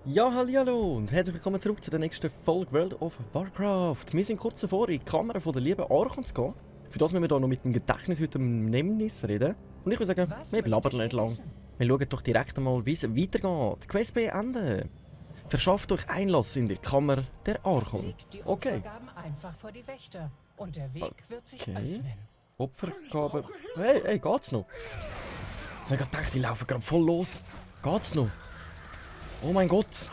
Ja, hallo und herzlich willkommen zurück zu der nächsten Folge World of Warcraft. Wir sind kurz davor, in die Kamera von der lieben Archon zu gehen. Für das müssen wir hier noch mit dem Gedächtnis heute im Nemesis reden. Und ich würde sagen, wir blabbern nicht lang. Wir schauen doch direkt einmal, wie es weitergeht. Quest beenden. Verschafft euch Einlass in die Kammer der Archon. Okay. Einfach vor die Wächter und der Weg wird sich öffnen. Opfergabe. Hey, geht's noch? Ich habe gedacht, die laufen gerade voll los. Geht's noch? Oh mein Gott!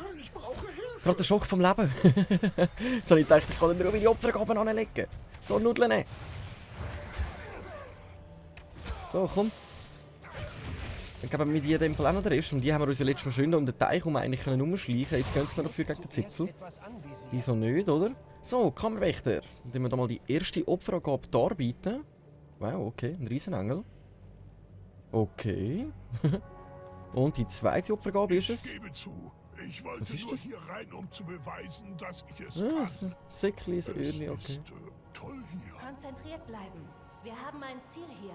Gerade der Schock vom Leben. Jetzt habe ich gedacht, ich kann nur meine Opfergaben anlegen. So, Nudeln nehmen. So, komm. Dann geben wir die in dem Fall auch noch den Rest. Und die haben wir uns ja letztes Mal schön um den Teich eigentlich umschleichen. Jetzt gehen wir dafür gegen den Zipfel. Wieso nicht, oder? So, Kammerwächter. Dann wir da mal die erste Opfergabe darbieten. Wow, okay, ein Riesenengel. Okay. Und die zweite Opfergabe ist es. Ich wollte Was ist nur das? hier rein, um zu beweisen, dass ich es Ja, kann. so ein Säckchen, ein Öhrchen, okay. Toll hier. Konzentriert bleiben. Wir haben ein Ziel hier.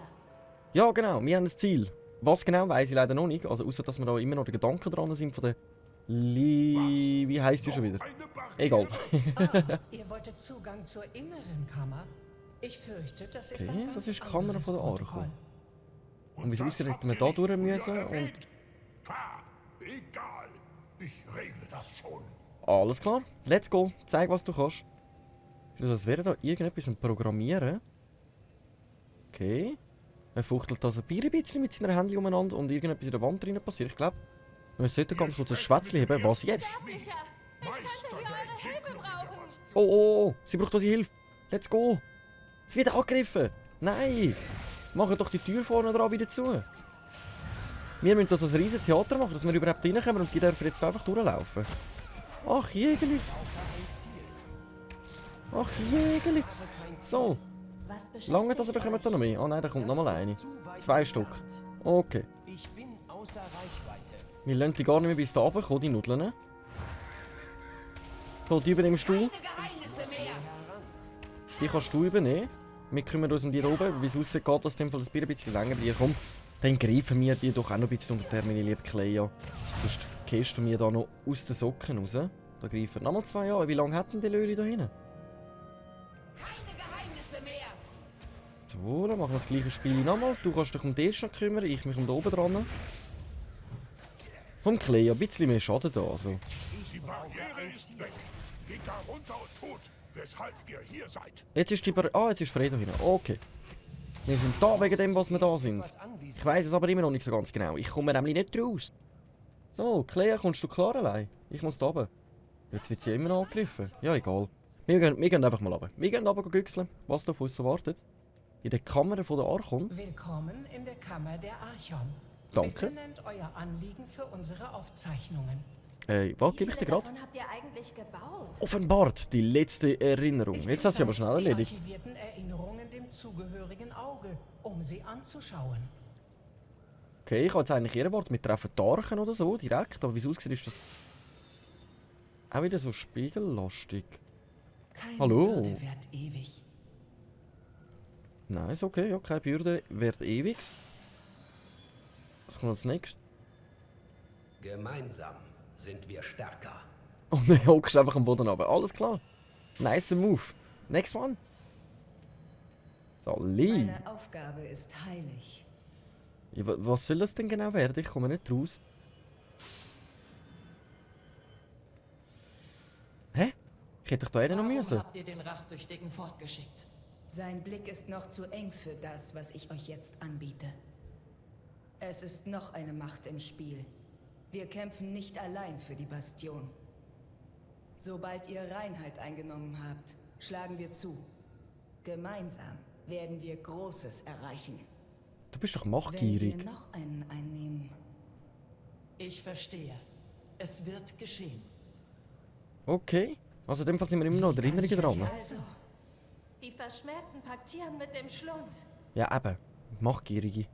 Ja, genau, wir haben ein Ziel. Was genau, weiss ich leider noch nicht. Also, außer dass wir da immer noch den Gedanken dran sind von der Wie heisst die schon wieder? Egal. Ihr wolltet Zugang zur inneren Kammer? Ich fürchte, das ist Okay, ein ganz das ist die Kamera anderes von der Protokoll. Archon. Und wieso ausgerechnet wir da durch müssen? Und Egal. Ich regle das schon. alles klar, let's go. Zeig, was du kannst. Also, als wäre da irgendetwas am Programmieren. Okay. Er fuchtelt also ein bisschen mit seinen Händen umeinander und irgendetwas in der Wand drinnen passiert. Ich glaube, wir sollten ganz kurz ein Schwätzchen haben. Was jetzt? Sterblicher! Ich könnte hier eure Hilfe brauchen! Oh, sie braucht unsere Hilfe. Let's go. Sie wird angegriffen. Nein. Machen doch die Tür vorne dran wieder zu. Wir müssen das als riesen Theater machen, dass wir überhaupt reinkommen und die dürfen jetzt einfach durchlaufen. Ach, Jägerli. Ach, Jägerli. So. Was beschäftigt Lange, dass da kommen da noch mehr? Oh nein, da kommt nochmal eine. 2 Stück. Okay. Ich bin außer Reichweite. Wir lassen die gar nicht mehr bis da runterkommen, die Nudeln. So, die übernimmst du. Keine Geheimnisse mehr! Die kannst du übernehmen. Wir kümmern uns um die da oben. Wie es aussieht, geht das in dem Fall ein bisschen länger bei dir. Komm, dann greifen wir die doch auch noch ein bisschen unter meine liebe Clea. Sonst gehst du mir da noch aus den Socken raus. Da greifen nochmal 2 an. Wie lange hätten die Löli da hinten? Keine Geheimnisse mehr! So, dann machen wir das gleiche Spiel nochmal. Du kannst dich um den schon kümmern, ich mich um da oben dran. Komm, Clea, ein bisschen mehr Schaden da. Also. Die Barriere ist weg. Geht da runter und tot, weshalb ihr hier seid. Jetzt ist die jetzt ist Fredo hin. Okay. Wir sind da wegen dem, was wir da sind. Ich weiss es aber immer noch nicht so ganz genau. Ich komme nämlich nicht raus. So, Clea, kommst du klar allein? Ich muss da runter. Jetzt wird sie immer noch angegriffen. Ja, egal. Wir gehen einfach mal runter. Wir gehen runter güchseln, was da auf uns so wartet. In der Kammer von der Archon. Willkommen in der Kammer der Archon. Danke. Bitte nennt euer Anliegen für unsere Aufzeichnungen. Was gebe ich dir gerade? Davon habt ihr eigentlich gebaut? Offenbart die letzte Erinnerung. Jetzt hast du sie aber schnell Die erledigt. archivierten Erinnerungen dem zugehörigen Auge, um sie anzuschauen. Okay, ich habe jetzt eigentlich ihr Wort mit treffen Tarchen oder so, direkt. Aber wie es aussieht, ist das auch wieder so spiegellastig. Keine Hallo. Würde währt ewig. Nein, ist okay, ja, keine Bürde wird ewig. Was kommt als nächstes? Gemeinsam sind wir stärker. Oh ne, hockst einfach am Boden runter. Alles klar. Nice move. Next one. Sali. Meine Aufgabe ist heilig. Ja, was soll das denn genau werden? Ich komme nicht raus. Hä? Ich hätte doch da einen noch müssen. habt ihr den Rachsüchtigen fortgeschickt? Sein Blick ist noch zu eng für das, was ich euch jetzt anbiete. Es ist noch eine Macht im Spiel. Wir kämpfen nicht allein für die Bastion. Sobald ihr Reinheit eingenommen habt, schlagen wir zu. Gemeinsam werden wir Großes erreichen. Du bist doch Wenn machtgierig. wir noch einen einnehmen, Ich verstehe. Es wird geschehen. Okay. Also in dem Fall sind wir immer noch in der Erinnerung dran. Also, die Verschmähten paktieren mit dem Schlund. Ja, eben. Machtgierige.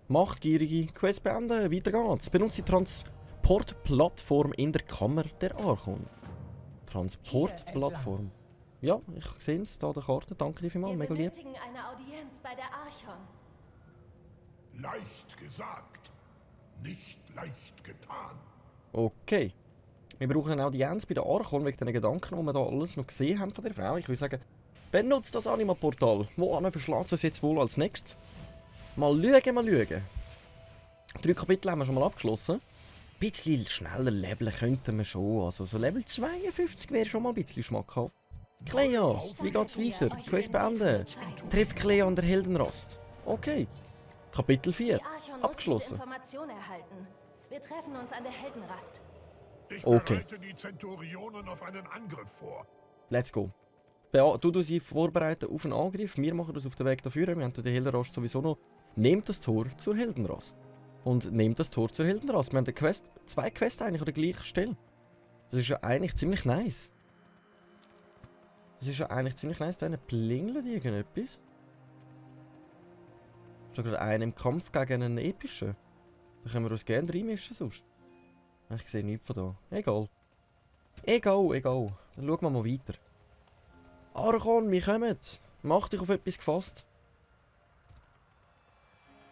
Machtgierige. Quest beenden. Weiter geht's. Benutze die Transportplattform in der Kammer der Archon. Transportplattform. Ja, ich sehe es, da der Karte. Danke dir vielmals, Wir mega lieb. benötigen eine Audienz bei der Archon. Leicht gesagt, nicht leicht getan. Okay. Wir brauchen eine Audienz bei der Archon wegen den Gedanken, die wir da alles noch gesehen haben von der Frau. Ich würde sagen, benutzt das Anima-Portal. Wo verschlägt es uns jetzt wohl als nächstes? Mal schauen, mal schauen. 3 Kapitel haben wir schon mal abgeschlossen. Ein bisschen schneller leveln könnten wir schon. Also so Level 52 wäre schon mal ein bisschen schmackhaft. Kleas, wie geht's weiter? Quest beenden. Trifft Clea an der Heldenrast. Okay. Kapitel 4. Die Archon muss diese Abgeschlossen. Information erhalten. Wir treffen uns an der Heldenrast. Ich Okay. bereite die Zenturionen auf einen Angriff vor. Let's go. Du sie vorbereiten auf einen Angriff. Wir machen das auf den Weg dafür. Wir haben den Heldenrast sowieso noch. Nehmt das Tor zur Heldenrast. Und nehmt das Tor zur Heldenrast. Wir haben zwei Quests eigentlich an der gleichen Stelle. Das ist ja eigentlich ziemlich nice. Da plingelt irgendetwas. Ist da gerade einer im Kampf gegen einen epischen? Da können wir uns gerne reinmischen sonst. Ich sehe nichts von da. Egal. Egal. Dann schauen wir mal weiter. Archon, wir kommen. Mach dich auf etwas gefasst.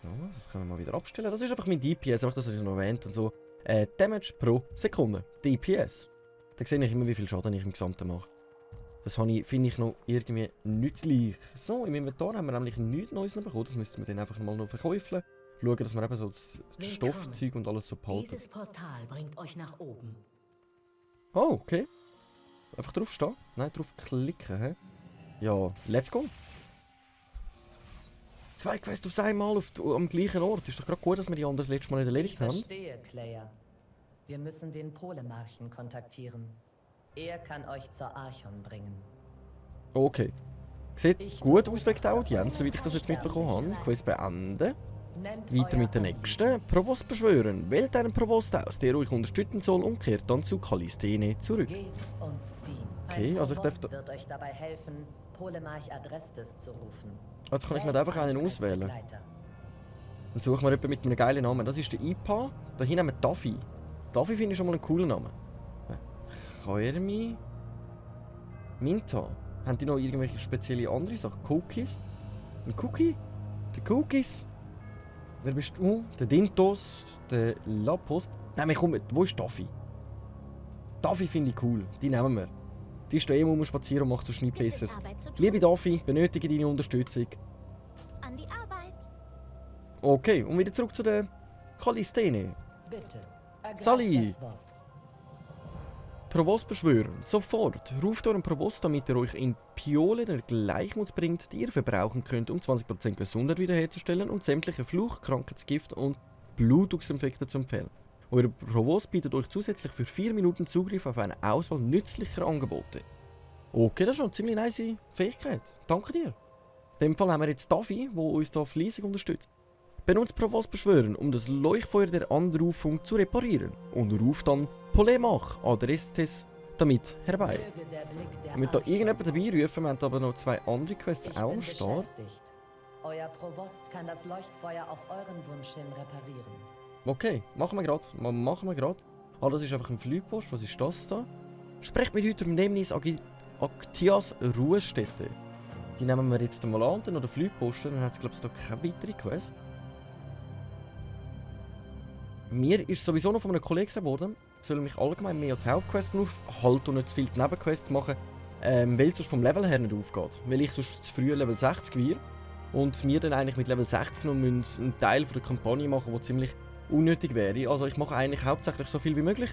So, das können wir mal wieder abstellen. Das ist einfach mein DPS, einfach, dass ich es noch erwähnt und so. Damage pro Sekunde. DPS. Da sehe ich immer, wie viel Schaden ich im Gesamten mache. Das finde ich noch irgendwie nützlich. So, im Inventar haben wir nämlich nichts Neues noch bekommen. Das müssten wir dann einfach mal noch verkaufen. Schauen, dass wir eben so das Stoffzeug und alles so behalten. Dieses Portal bringt euch nach oben. Oh, okay. Einfach drauf stehen? Nein, drauf klicken, hä? Ja, let's go. 2 Quests auf einmal am gleichen Ort. Ist doch gerade gut, dass wir die anderen das letzte Mal nicht erledigt Ich haben. verstehe, Clea. Wir müssen den Polemarchen kontaktieren. Er kann euch zur Archon bringen. Okay. Sieht gut aus wegen der Audienz, wie ich das jetzt mitbekommen habe. Quest beenden. Nennt Weiter euer mit der Anliegen. nächsten. Provost beschwören. Wählt einen Provost aus, der euch unterstützen soll und kehrt dann zu Kallisthene zurück. Geht und dient. Okay, Ein also ich darf Provost wird euch dabei helfen, Polemarch Adrestes zu rufen. Jetzt kann ich nicht Wählt einfach einen als auswählen. Begleiter. Dann suchen wir jemanden mit einem geilen Namen. Das ist der IPA. Da hinten haben wir Daffy. Daffy finde ich schon mal einen coolen Namen. Kairmi. Minta. Haben die noch irgendwelche spezielle andere Sachen? Cookies? Ein Cookie? Die Cookies? Wer bist du? Der Dintos? Der Lapos? Nein, komm, wo ist Daffy? Daffy finde ich cool. Die nehmen wir. Die steht immer spazieren und macht so nichts Besseres. Liebe Daffy, benötige deine Unterstützung. An die Arbeit. Okay, und wieder zurück zu der Kallisthene. Bitte. ergreift Sally. das Wort. Provost beschwören. Sofort. Ruft euren Provost, damit er euch in Piole der Gleichmut bringt, die ihr verbrauchen könnt, um 20% Gesundheit wiederherzustellen und sämtliche Fluch, Krankheitsgift und Blutungsinfekte zu empfehlen. Euer Provost bietet euch zusätzlich für 4 Minuten Zugriff auf eine Auswahl nützlicher Angebote. Okay, das ist schon eine ziemlich nice Fähigkeit. Danke dir. In dem Fall haben wir jetzt Daffy, der uns da fleissig unterstützt. Benutzt Provost beschwören, um das Leuchtfeuer der Anrufung zu reparieren. Und ruft dann Polemach Adrestes damit herbei. Möge der Blick der Wir müssen da Archon irgendjemanden dabei rufen, wir haben aber noch 2 andere Quests Ich auch bin am Start. beschäftigt. Euer Provost kann das Leuchtfeuer auf euren Wunsch hin reparieren. Okay, machen wir gerade. Ah, das ist einfach ein Flugpost, was ist das da? Sprecht mit heute im Nemnis Aktias Ruhestätte. Die nehmen wir jetzt mal an und dann noch den Flugposten, dann hat es glaube ich da keine weitere Quest. Mir ist sowieso noch von einem Kollegen gesagt worden, ich soll mich allgemein mehr als Hauptquests aufhalten und nicht zu viele Nebenquests machen, weil es sonst vom Level her nicht aufgeht. Weil ich sonst zu früh Level 60 wäre und wir dann eigentlich mit Level 60 noch einen Teil von der Kampagne machen, der ziemlich unnötig wäre. Also ich mache eigentlich hauptsächlich so viel wie möglich.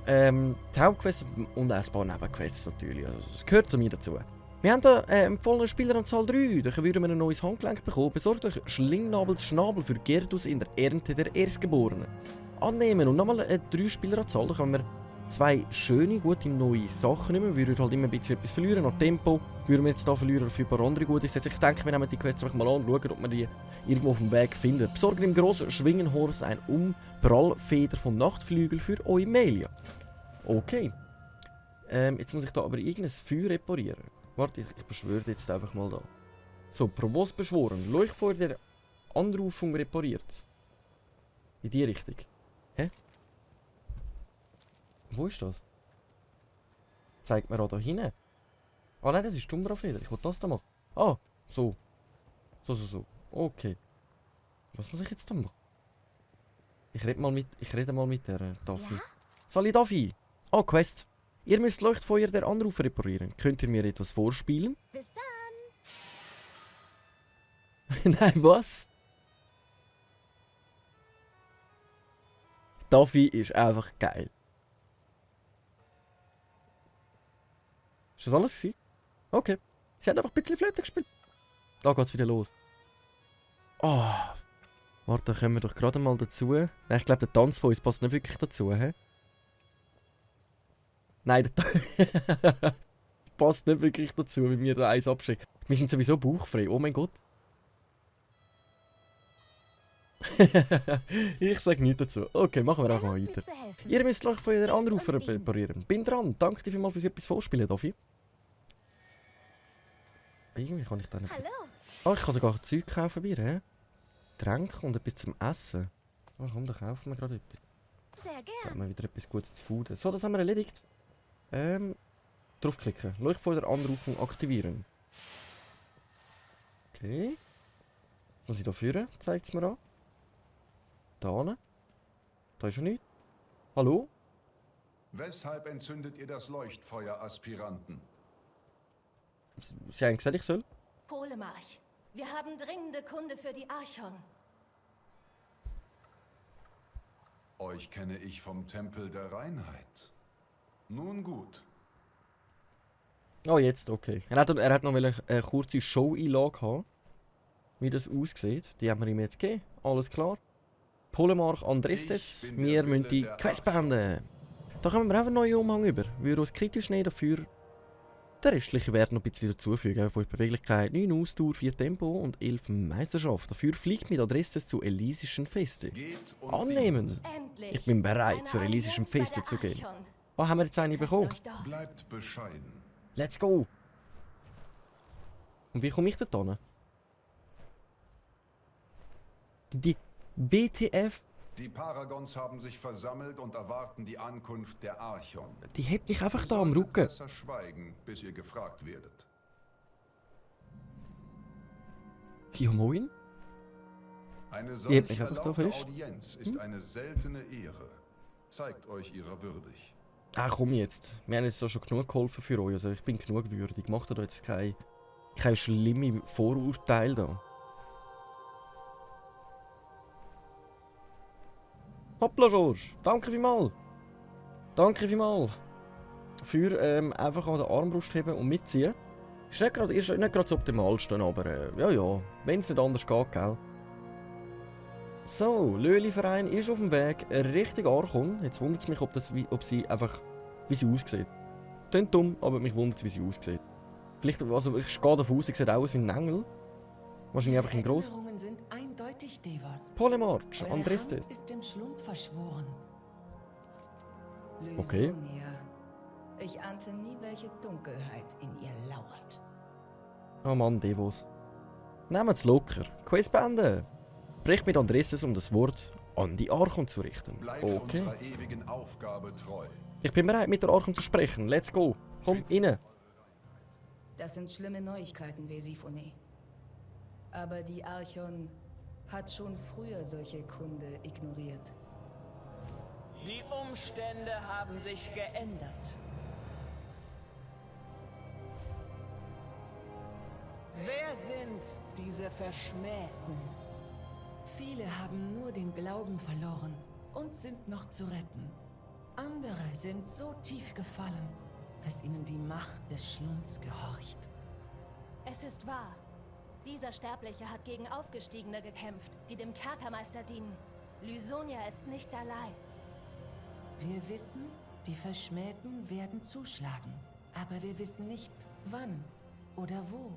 Die Hauptquests und auch ein paar Nebenquests natürlich, also das gehört zu mir dazu. Wir haben da empfohlene Spieleranzahl 3, da würden wir ein neues Handgelenk bekommen. Besorgt euch Schlingnabels Schnabel für Gerdus in der Ernte der Erstgeborenen. Annehmen und nochmal eine 3 Spieleranzahl, da können wir 2 schöne, gute neue Sachen nehmen. Wir würden halt immer ein bisschen etwas verlieren, noch Tempo würden wir jetzt hier verlieren für ein paar andere gute Sätze. Ich denke, wir nehmen die Quests einfach mal an und schauen, ob wir die irgendwo auf dem Weg finden. Besorgen im grossen Schwingenhorst ein Umprallfeder vom Nachtflügel für Eumelia. Okay. Jetzt muss ich da aber irgendein Feuer reparieren. Warte, ich beschwöre jetzt einfach mal da. So, Provost beschworen. Leuchtfeuer der Anrufung repariert. In die Richtung. Hä? Wo ist das? Zeigt mir auch da hinten. Ah nein, das ist Umbra-Feder. Ich will das da machen. Ah, so. So. Okay. Was muss ich jetzt da machen? Ich rede mal mit der Daffy. Ja? Sali Daffy! Oh, Quest. Ihr müsst Leuchtfeuer der Anrufer reparieren. Könnt ihr mir etwas vorspielen? Bis dann. Nein, was? Daffy ist einfach geil. Ist das alles gewesen? Okay. Sie hat einfach ein bisschen Flöte gespielt. Da geht's wieder los. Oh. Warte, da kommen wir doch gerade mal dazu. Nein, ich glaube, der Tanz von uns passt nicht wirklich dazu, hä? Nein, der passt nicht wirklich dazu, wenn wir da eins abschicken. Wir sind sowieso bauchfrei, oh mein Gott. Ich sag nichts dazu. Okay, machen wir auch mal weiter. Ihr müsst euch von jeder Anrufer reparieren. Bin dran. Danke dir vielmals fürs etwas vorspielen, Daffy. Irgendwie kann ich da nicht... Hallo. Oh, ich kann sogar Zeug kaufen bei ihr, hä? Tränke und etwas zum Essen. Oh komm, dann kaufen wir gerade etwas. Sehr Dann gern. haben wir wieder etwas Gutes zu fooden. So, das haben wir erledigt. Draufklicken. Leuchtfeuer Anrufung aktivieren. Okay. Was muss ich da führen? Zeigt es mir an. Da hinten. Da ist ja nichts. Hallo? Weshalb entzündet ihr das Leuchtfeuer, Aspiranten? Sie haben gesagt, ich soll. Polemarch. Wir haben dringende Kunde für die Archon. Euch kenne ich vom Tempel der Reinheit. Nun gut. Oh, jetzt, okay. Er hat noch eine kurze Show-Einlage haben, wie das aussieht. Die haben wir ihm jetzt gegeben. Alles klar. Polemarch Andrestes. Ich bin der Wir müssen Wille die der Quest beenden. Da kommen wir auch einen neuen Umhang über. Wir uns kritisch nehmen dafür. Der restliche Wert noch ein bisschen dazufügen. 5 Beweglichkeit, 9 Ausdauer, 4 Tempo und 11 Meisterschaft. Dafür fliegt mit Adresses zu Elysischen Feste. Geht und Annehmen. Endlich. Ich bin bereit, Eine zur Elysischen Audienz bei Feste der zu gehen. Archon. Oh, haben wir jetzt eine bekommen? Euch dort. bleibt bescheiden. Let's go! Und wie komme ich dort hin? Die WTF, Die Paragons haben sich versammelt und erwarten die Ankunft der Archon. die hebt mich einfach Ihr da am solltet Rücken. besser schweigen, bis ihr gefragt werdet. Ja, moin. Eine hebt solch mich einfach da erlaubte fest. Audienz ist eine seltene Ehre. Zeigt euch ihrer würdig. Ah, komm jetzt. Wir haben jetzt da schon genug geholfen für euch. Also ich bin genug würdig. Macht ihr da jetzt kein schlimme Vorurteil da. Hoppla, George. Danke vielmals. Danke vielmals. Für einfach an der Armbrust heben und mitziehen. Ist nicht gerade das Optimalste, aber ja. Wenn es nicht anders geht, gell. So, Löli-Verein ist auf dem Weg Richtung Archon. Jetzt wundert es mich, ob sie einfach, wie sie aussieht. Klingt dumm, aber mich wundert es, wie sie aussieht. Vielleicht, also ich gehe davon aus, sie sieht aus wie ein Engel. Wahrscheinlich einfach in gross. Erinnerungen sind eindeutig, Devas. Polemarch, Eure Andrestes. Hand ist dem Schlund verschworen. Okay. Lysonia. Ich ahnte nie, welche Dunkelheit in ihr lauert. Oh Mann, Devos. Nehmt's locker. Quest beenden. Sprecht mit Andresses, um das Wort an die Archon zu richten. Bleibt Okay. unserer ewigen Aufgabe treu. Ich bin bereit, mit der Archon zu sprechen. Let's go. Komm, rein. Das sind schlimme Neuigkeiten, Vesifone. Aber die Archon hat schon früher solche Kunde ignoriert. Die Umstände haben sich geändert. Wer sind diese Verschmähten? Viele haben nur den Glauben verloren und sind noch zu retten. Andere sind so tief gefallen, dass ihnen die Macht des Schlunds gehorcht. Es ist wahr. Dieser Sterbliche hat gegen Aufgestiegene gekämpft, die dem Kerkermeister dienen. Lysonia ist nicht allein. Wir wissen, die Verschmähten werden zuschlagen, aber wir wissen nicht, wann oder wo.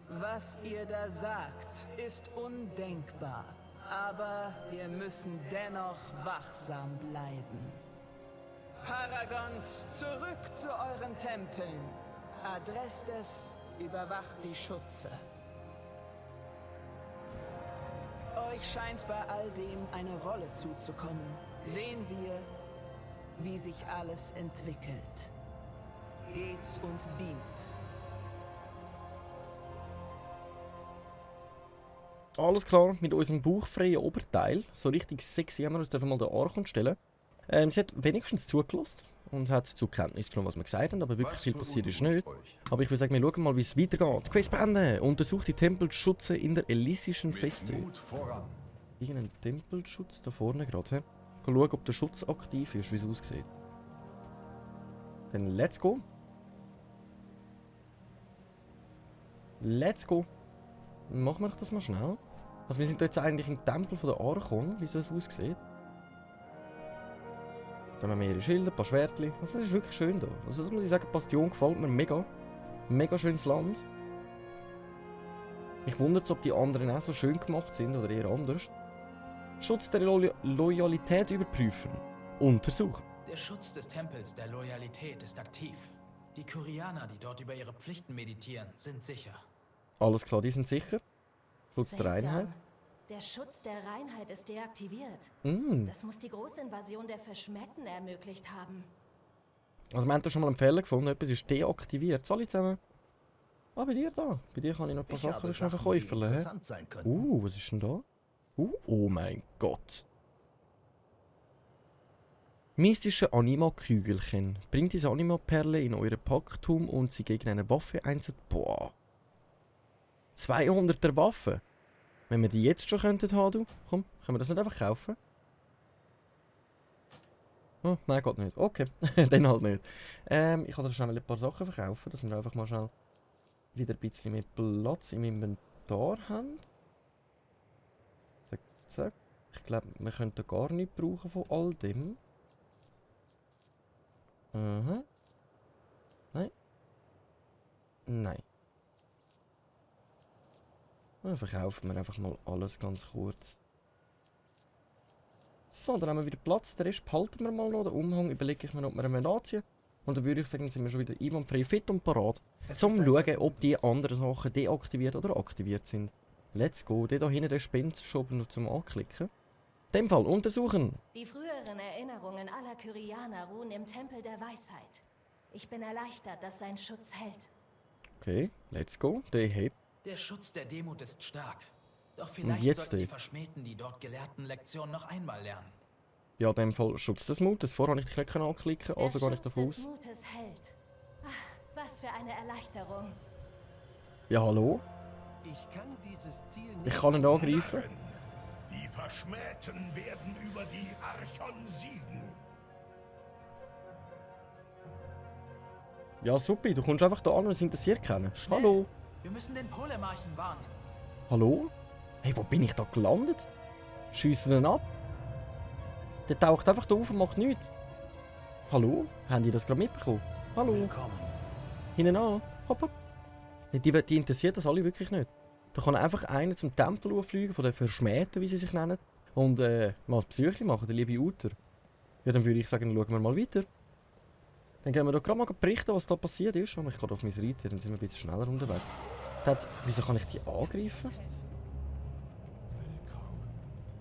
Was ihr da sagt, ist undenkbar. Aber wir müssen dennoch wachsam bleiben. Paragons, zurück zu euren Tempeln. Adrestes überwacht die Schutze. Euch scheint bei all dem eine Rolle zuzukommen. Sehen wir, wie sich alles entwickelt. Geht und dient. Alles klar, mit unserem bauchfreien Oberteil. So richtig sexy haben wir uns mal den Archon stellen. Sie hat wenigstens zugelassen und hat zur Kenntnis genommen, was wir gesagt haben, aber wirklich viel passiert ist nicht. Aber ich würde sagen, wir schauen mal, wie es weitergeht. Quest beenden! Untersucht die Tempelschutze in der Elysischen Feste. Irgendein Tempelschutz da vorne gerade. Schauen, ob der Schutz aktiv ist, wie es aussieht. Dann let's go! Let's go! Machen wir das mal schnell. Also wir sind jetzt eigentlich im Tempel von der Archon, wie so es aussieht. Dann haben wir ihre Schilder, ein paar Schwertchen. Also das ist wirklich schön da. Also das muss ich sagen, Bastion gefällt mir mega. Mega schönes Land. Mich wundert es, ob die anderen auch so schön gemacht sind oder eher anders. Schutz der Loyalität überprüfen. Untersuchen. Der Schutz des Tempels der Loyalität ist aktiv. Die Kyrianer, die dort über ihre Pflichten meditieren, sind sicher. Alles klar, die sind sicher. Schutz der Seltsam. Reinheit. Der Schutz der Reinheit ist deaktiviert. Das muss die Großinvasion der Verschmähten ermöglicht haben. Also wir haben da schon mal einen Fehler gefunden, etwas ist deaktiviert. Alle zusammen. Ah, bei dir da. Bei dir kann ich noch ein paar Sachen schon verkäufeln. Interessant sein können. Was ist denn da? Oh mein Gott. Mystische Anima-Kügelchen. Bringt diese Anima-Perle in eure Packtum und sie gegen eine Waffe einsetzt. Boah. 200er Waffe. Wenn wir die jetzt schon könnten haben, du. Komm, können wir das nicht einfach kaufen? Oh, nein, geht nicht. Okay, dann halt nicht. Ich kann da schnell ein paar Sachen verkaufen, dass wir einfach mal schnell wieder ein bisschen mehr Platz im Inventar haben. Zack, zack. Ich glaube, wir könnten gar nichts brauchen von all dem. Aha. Nein. Nein. Dann verkaufen wir einfach mal alles ganz kurz. So, dann haben wir wieder Platz. Den Rest behalten wir mal noch. Den Umhang überlege ich mir, ob wir ihn anziehen. Und dann würde ich sagen, dann sind wir schon wieder einwandfrei fit und parat, zum schauen, ob die anderen Sachen deaktiviert oder aktiviert sind. Let's go. Der da hinten, der spinnt schon noch zum Anklicken. In dem Fall untersuchen. Die früheren Erinnerungen aller Kyrianer ruhen im Tempel der Weisheit. Ich bin erleichtert, dass sein Schutz hält. Okay, let's go. Der hebt. Der Schutz der Demut ist stark. Doch Und vielleicht jetzt sollten die die Verschmähten die dort gelehrten Lektionen noch einmal lernen. Ja, in dem Fall Schutz des Mutes. Vorher habe ich dich nicht anklicken, also gehe ich davon Der Schutz des aus. Mutes hält. Ach, was für eine Erleichterung. Ja, hallo? Ich kann dieses Ziel nicht. Ich kann ihn angreifen. Die Verschmähten werden über die Archon siegen. Ja, super. Du kommst einfach da an und es interessiert keinen. Hallo? Wir müssen den Polemarchen warnen. Hallo? Hey, wo bin ich da gelandet? Schiessen ihn ab? Der taucht einfach da auf und macht nichts. Hallo? Haben die das gerade mitbekommen? Hallo? Willkommen. Hinten an. Hopp, hopp. Die interessiert das alle wirklich nicht. Da kann einfach einer zum Tempel auffliegen, von den Verschmähten, wie sie sich nennen. Und mal ein Psychchen machen, der liebe Uter. Ja, dann würde ich sagen, schauen wir mal weiter. Dann gehen wir doch gerade mal berichten, was da passiert ist. Aber ich gehe auf mein Reiter, dann sind wir ein bisschen schneller unterwegs. Wieso kann ich die angreifen?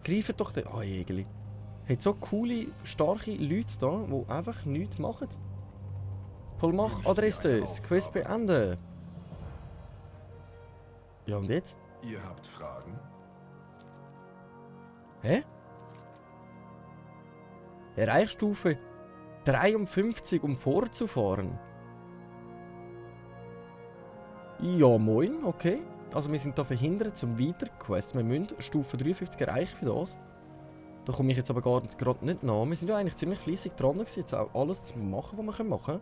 Greifen doch den... Ah, Jägeli. Hat so coole, starke Leute da, die einfach nichts machen. Vollmacht Adresses. Quest beenden. Ja, und jetzt? Ihr habt Fragen? Hä? Erreichstufe 53, um vorzufahren. Ja, moin, okay. Also wir sind da verhindert zum Weiterquest. Wir müssen Stufe 53 erreichen für das. Da komme ich jetzt aber gerade nicht nach. Wir sind ja eigentlich ziemlich fleissig dran gewesen, jetzt auch alles zu machen, was wir machen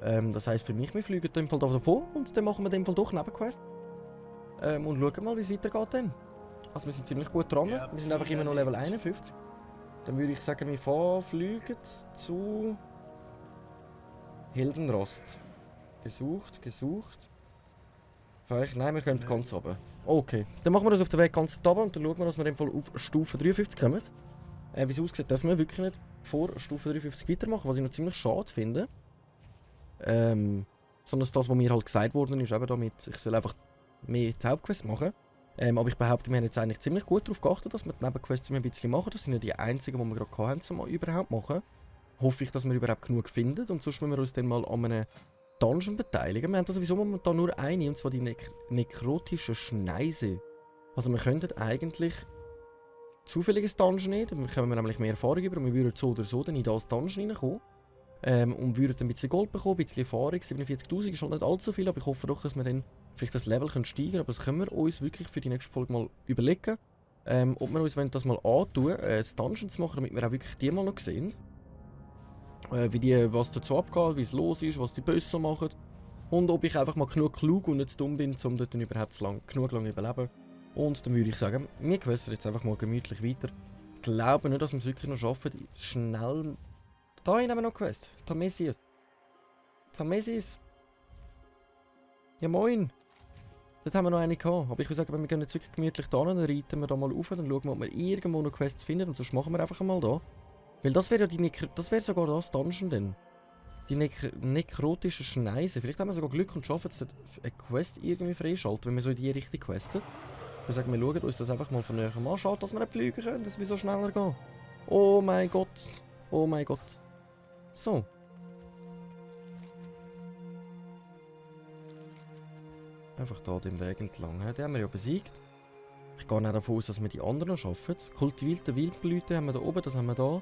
können. Das heisst für mich, wir fliegen in dem Fall davon und dann machen wir in dem Fall doch Nebenquest. Und schauen mal, wie es weitergeht dann. Also wir sind ziemlich gut dran. Wir sind einfach immer noch Level 51. Dann würde ich sagen, wir fliegen zu Heldenrast. Gesucht. Vielleicht, nein, wir können ganz runter. Okay, dann machen wir das auf der Weg ganz runter und dann schauen wir, dass wir in dem Fall auf Stufe 53 kommen. Wie es aussieht, dürfen wir wirklich nicht vor Stufe 53 weitermachen, was ich noch ziemlich schade finde. Sondern das, was mir halt gesagt worden ist, eben damit, ich soll einfach mehr die Hauptquests machen. Aber ich behaupte, wir haben jetzt eigentlich ziemlich gut darauf geachtet, dass wir die Nebenquests ein bisschen machen. Das sind ja die einzigen, die wir gerade hatten, um überhaupt machen. Hoffe ich, dass wir überhaupt genug finden und sonst müssen wir uns dann mal an einem Dungeon beteiligen. Wir haben da sowieso momentan nur eine, und zwar die nekrotische Schneise. Also wir könnten eigentlich zufälliges Dungeon nehmen, dann bekommen wir nämlich mehr Erfahrung über und wir würden so oder so dann in das Dungeon reinkommen. Und würden dann ein bisschen Gold bekommen, ein bisschen Erfahrung. 47'000 ist schon nicht allzu viel, aber ich hoffe doch, dass wir dann vielleicht das Level steigen können. Aber das können wir uns wirklich für die nächste Folge mal überlegen. Ob wir uns das mal antun, das Dungeon zu machen, damit wir auch wirklich die mal noch sehen. Was dazu abgeht, wie es los ist, was die Bösen machen. Und ob ich einfach mal genug klug und nicht zu dumm bin, um dort dann überhaupt genug lange überleben. Und dann würde ich sagen, wir gewässern jetzt einfach mal gemütlich weiter. Ich glaube nicht, dass wir es wirklich noch schaffen, schnell... Da haben wir noch Quest. Tamesius. Tamesius. Ja moin. Dort haben wir noch eine gehabt. Aber ich würde sagen, wir gehen jetzt wirklich gemütlich da hin, dann reiten wir da mal rauf, dann schauen wir, ob wir irgendwo noch Quests finden. Und sonst machen wir einfach mal da. Weil das wäre ja das wäre sogar das Dungeon denn. Die nekrotische Schneise. Vielleicht haben wir sogar Glück und schaffen es, eine Quest irgendwie freischalten, wenn wir so in die Richtung questen. Ich würde sagen, wir schauen uns das einfach mal von näher an. Schade, dass wir nicht fliegen können, dass wir so schneller gehen. Oh mein Gott. Oh mein Gott. So. Einfach da den Weg entlang. Den haben wir ja besiegt. Ich gehe nicht davon aus, dass wir die anderen schaffen. Kultivierte Wildblüte haben wir da oben, das haben wir da.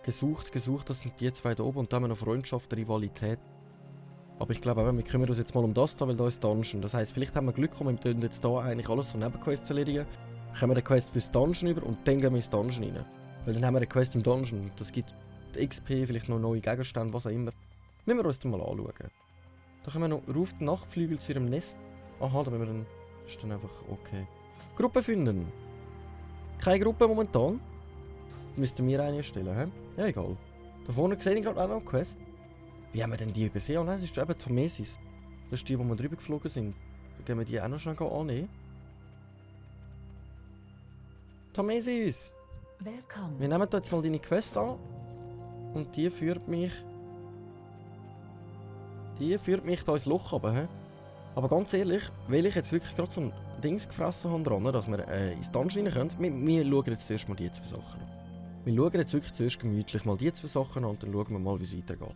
Gesucht, das sind die zwei da oben. Und da haben wir noch Freundschaft, Rivalität. Aber ich glaube, wir kümmern uns jetzt mal um das da, weil da ist Dungeon. Das heisst, vielleicht haben wir Glück und wir können jetzt da eigentlich alles von Nebenquests erledigen. Dann haben wir eine Quest fürs Dungeon über und dann gehen wir ins Dungeon rein. Weil dann haben wir eine Quest im Dungeon. Das gibt XP, vielleicht noch neue Gegenstände, was auch immer. Müssen wir uns das mal anschauen. Da können wir noch ruft Nachtflügel zu ihrem Nest. Aha, da müssen wir dann... Ist dann einfach okay. Gruppe finden. Keine Gruppe momentan. Müssten wir eine erstellen, hä? Ja, egal. Da vorne sehe ich gerade auch noch eine Quest. Wie haben wir denn die übersehen? Oh nein, das ist eben Tomesis. Das ist die, wo wir drüber geflogen sind. Dann gehen wir die auch noch schnell annehmen. Tomesis! Willkommen. Wir nehmen da jetzt mal deine Quest an. Und die führt mich... da ins Loch runter, hä? Aber ganz ehrlich, weil ich jetzt wirklich gerade so ein Dings gefressen habe dran, dass wir ins Dungeon rein können, wir schauen jetzt zuerst mal die zwei Sachen an. Wir schauen jetzt wirklich zuerst gemütlich mal die zwei Sachen an und dann schauen wir mal, wie es weitergeht.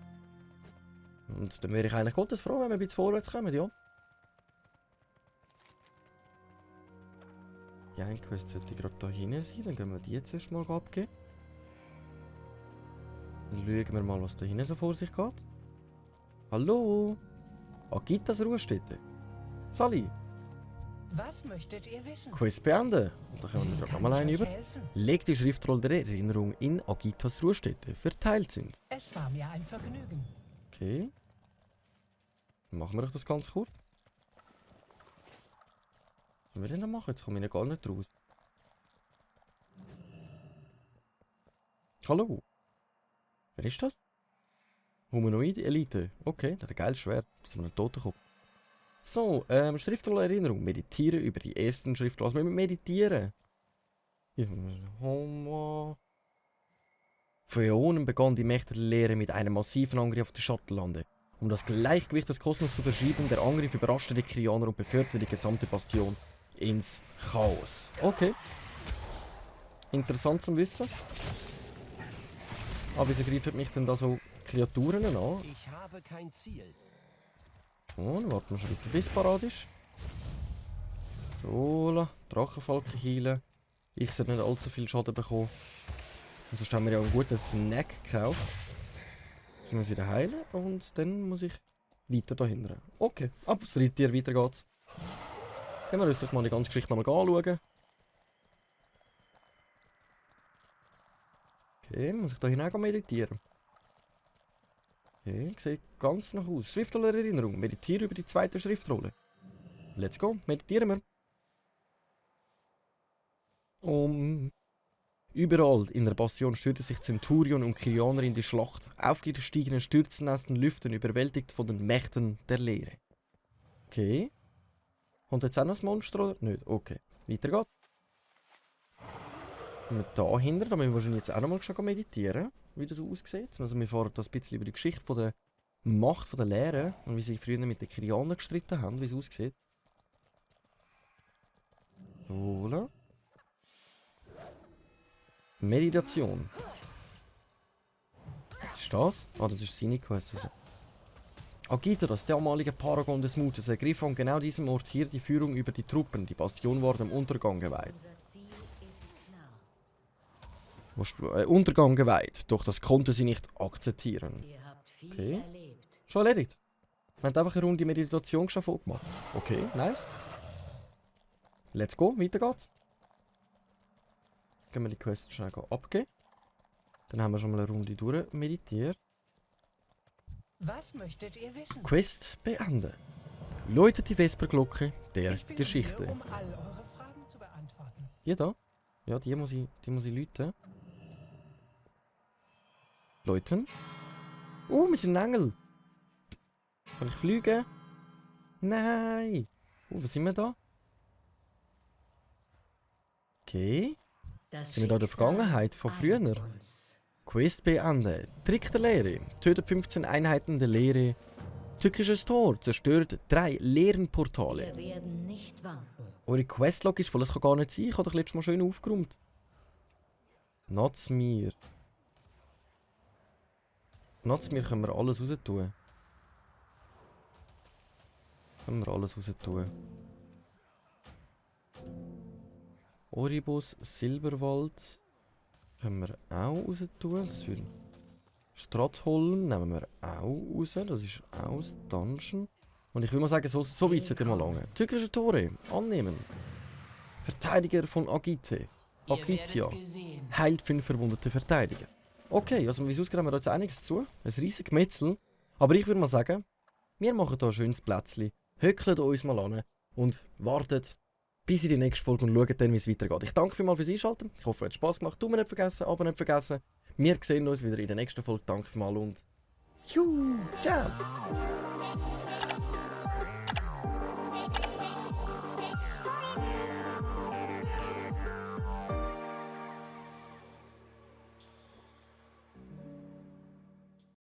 Und dann wäre ich eigentlich Gottes froh, wenn wir ein bisschen vorwärts kommen, ja? Ja, ein Quest sollte gerade da hinten sein, dann gehen wir die jetzt erst mal abgeben. Dann schauen wir mal, was da hinten so vor sich geht. Hallo? Agitas Ruhestätte. Sally. Was möchtet ihr wissen? Quest beenden. Und da kommen wir gerade nochmal einen über. Legt die Schriftrolle der Erinnerung in Agitas Ruhestätte verteilt sind. Es war mir ein Vergnügen. Okay. Dann machen wir doch das ganz kurz. Was sollen wir denn da machen? Jetzt komme ich ja gar nicht raus. Hallo? Wer ist das? Humanoid Elite. Okay, der hat ein geiles Schwert. Das ist ein Totenkopf. So, Schriftrolle Erinnerung. Meditieren über die ersten Schriftrollen. Also wir meditieren. Vor Äonen begann die Mächte der Lehre mit einem massiven Angriff auf die Schattenlande. Um das Gleichgewicht des Kosmos zu verschieben, der Angriff überraschte die Krianer und beförderte die gesamte Bastion ins Chaos. Okay. Interessant zum Wissen. Aber wieso greifen mich denn da so Kreaturen an? Ich habe kein Ziel. So, dann warten wir schon, bis der Biss parat ist. So, Drachenfalken heilen. Ich sollte nicht allzu viel Schaden bekommen. Und sonst haben wir ja einen guten Snack gekauft. Jetzt muss ich wieder heilen und dann muss ich weiter dahinter. Okay, ab aufs Reittier, weiter geht's. Gehen wir uns doch mal die ganze Geschichte nochmal anschauen. Okay, muss ich da hinein meditieren. Okay, sieht ganz nach aus. Schriftrolle Erinnerung. Meditiere über die zweite Schriftrolle. Let's go, meditieren wir. Überall in der Bastion stürzen sich Zenturion und Krianer in die Schlacht. Aufgestiegene stürzen aus den Lüften, überwältigt von den Mächten der Leere. Okay. Kommt jetzt auch noch das Monster oder nicht? Okay, weiter geht's. Und da hinter, da müssen wir wahrscheinlich jetzt auch noch mal meditieren, wie das aussieht. Also wir fahren da ein bisschen über die Geschichte von der Macht von der Lehre und wie sie früher mit den Krianern gestritten haben, wie es aussieht. So. Meditation. Was ist das? Ah, das ist seine Quest. Also. Agita, das damalige Paragon des Mutes, ergriff an genau diesem Ort hier die Führung über die Truppen. Die Bastion war dem Untergang geweiht. Untergang geweiht, doch das konnte sie nicht akzeptieren. Okay. Schon erledigt. Wir haben einfach eine Runde Meditation geschafft gemacht. Okay, nice. Let's go, weiter geht's. Gehen wir die Quest schnell abgeben. Dann haben wir schon mal eine Runde durch meditiert. Was möchtet ihr wissen? Quest beenden. Läutet die Vesperglocke der Geschichte. Hier, um all eure Fragen zu beantworten. Hier da? Ja, die muss ich läuten. Läuten. Wir sind ein Engel. Kann ich fliegen? Nein. Was sind wir da? Okay. Sind wir da in der Vergangenheit von früher? Quest beenden. Trick der Lehre. Tötet 15 Einheiten der Lehre. Tückisches Tor. Zerstört 3 leeren Portale. Wir werden nicht wanken. Eure Questlog ist voll, das kann gar nicht sein. Ich habe doch letztes Mal schön aufgeräumt. Nazmir. Nazmir können wir alles raus tun. Können wir alles raus tun. Oribus, Silberwald. Können wir auch raus tun. Das für Stratholm nehmen wir auch raus. Das ist auch das Dungeon. Und ich will mal sagen, so weit sollte mal lange. Tückische Tore. Annehmen. Verteidiger von Agite. Agitia. Heilt 5 verwundete Verteidiger. Okay, also wie es aussieht, haben wir jetzt einiges zu. Ein riesiges Gemetzel. Aber ich würde mal sagen, wir machen hier ein schönes Plätzchen. Höckelt uns mal an und wartet bis in die nächste Folge und schaut dann, wie es weitergeht. Ich danke vielmals fürs Einschalten. Ich hoffe, es hat Spass gemacht. Daumen nicht vergessen, Abo nicht vergessen. Wir sehen uns wieder in der nächsten Folge. Danke vielmals und ciao.